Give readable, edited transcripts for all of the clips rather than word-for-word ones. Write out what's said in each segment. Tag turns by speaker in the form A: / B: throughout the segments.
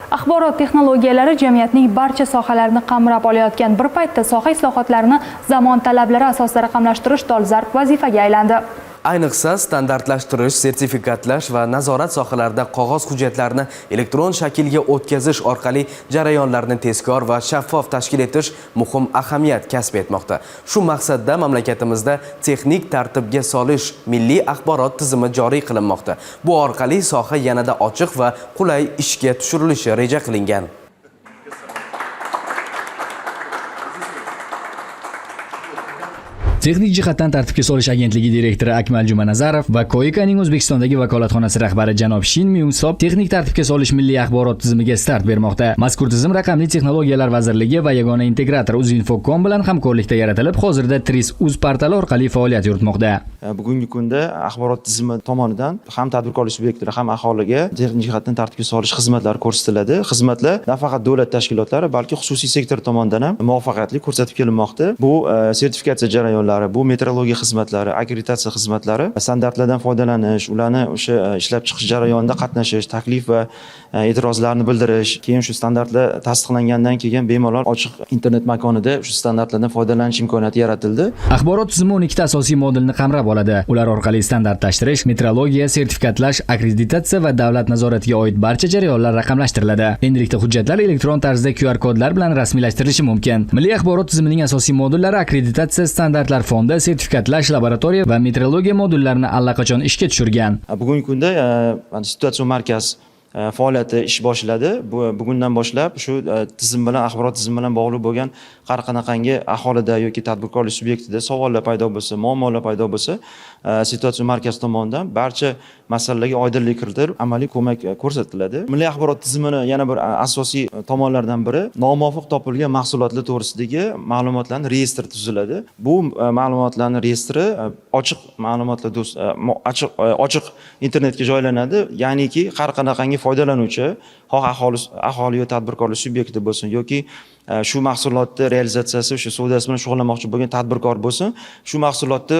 A: Axborot texnologiyalari jamiyatning barcha sohalarini qamrab olayotgan bir paytda soha islohotlarini zamon talablari asosida raqamlashtirish dolzarb vazifaga aylandi.
B: Ayniqsa, standartlashtirish, sertifikatlash va nazorat sohalarida qog'oz hujjatlarni elektron shaklga o'tkazish orqali jarayonlarni tezkor va shaffof tashkil etish muhim ahamiyat kasb etmoqda. Shu maqsadda mamlakatimizda texnik tartibga solish milliy axborot tizimi joriy qilinmoqda. Bu orqali soha yanada ochiq va qulay ishga tushirilishi reja qilingan.
C: Texnik jihatdan tartibga solish agentligi direktori Akmal Jumanazarov va KOICAning O'zbekistondagi vakolatxonasi rahbari janob Shin Myung Sop texnik tartibga solish milliy axborot tizimiga start bermoqda. Mazkur tizim Raqamli texnologiyalar vazirligi va yagona integrator Uzinfocom bilan hamkorlikda yaratilib, hozirda TRIS Uz portali orqali faoliyat yuritmoqda.
D: Bugungi kunda axborot tizimi tomonidan ham tadbirkorlik subyektlari, ham aholiga texnik jihatdan tartibga solish xizmatlari ko'rsatiladi. Xizmatlar nafaqat davlat tashkilotlari, balki xususiy sektor tomonidan ham muvaffaqiyatli ko'rsatib kelinmoqda. Bu sertifikatsiya jarayonlari, bu metrologiya xizmatlari, akkreditatsiya xizmatlari, standartlardan foydalanish, ularni o'sha ishlab chiqish jarayonida qatnashish, taklif va e'tirozlarni bildirish, keyin shu standartlar tasdiqlangandan keyin bemalol ochiq internet makonida shu standartlardan foydalanish imkoniyati yaratildi.
C: Axborot tizimi 12 ta asosiy modulni qamrab oladi. Ular orqali standartlashtirish, metrologiya, sertifikatlash, akkreditatsiya va davlat nazoratiga oid barcha jarayonlar raqamlashtiriladi. Endilikda hujjatlar elektron tarzda QR kodlar bilan rasmiylashtirilishi mumkin. Milliy axborot tizimining asosiy modullari akkreditatsiya, standartlar fondi, sertifikatlash, laboratoriya va metrologiya modullarini allaqachon ishga tushirgan.
D: Bugungi kunda mana situatsion markaz faoliyati ish boshladi. Bu bugundan boshlab shu tizim bilan, axborot tizimi bilan bog'liq bo'lgan har qanaqangi aholida yoki tadbirkorlik subyektida savollar paydo bo'lsa, muammolar paydo bo'lsa, situatsion markaz tomonidan barcha masalalarga oydinlik kiritilib, amaliy ko'mak ko'rsatiladi. Milliy axborot tizimini yana bir asosiy tomonlaridan biri nomuvofiq topilgan mahsulotlar to'g'risidagi ma'lumotlarni reyestri tuziladi. Bu ma'lumotlarni reyestri ochiq ma'lumotlar ochiq internetga joylanadi. Ya'niki har qanaqangi foydalanuvchi, xoh aholi yo tadbirkorlik subyekti bo'lsin yoki shu mahsulotni realizatsiyasi, o'sha savdosi bilan shug'ullanmoqchi bo'lgan tadbirkor bo'lsin, shu mahsulotni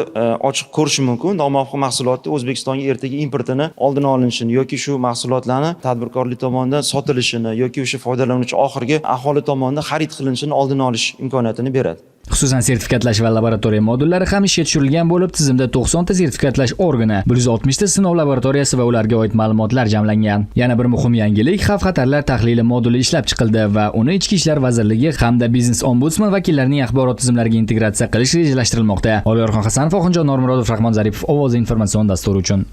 D: ochiq ko'rishi mumkin. Nomuvofiq mahsulotni O'zbekistonga ertaga importini oldini olinishini yoki shu mahsulotlarni tadbirkorlik tomonidan sotilishini yoki o'sha foydalanuvchi oxirgi aholi tomonidan xarid qilinishini oldini olish imkoniyatini beradi.
C: Xususan, sertifikatlash va laboratoriya modullari ham ishga tushirilgan bo'lib, tizimda 90 ta sertifikatlash organi, 160 ta sinov laboratoriyasi va ularga oid ma'lumotlar jamlangan. Yana bir muhim yangilik: xavf-xatarlar tahlili moduli ishlab chiqildi va uni Ichki ishlar vazirligi hamda biznes ombudsman vakillarining axborot tizimlariga integratsiya qilish rejalashtirilmoqda. Olyorxon Hasanov, Oxunjon Normurodov, Rahmon Zaripov, Ovoz informatsion dasturi uchun.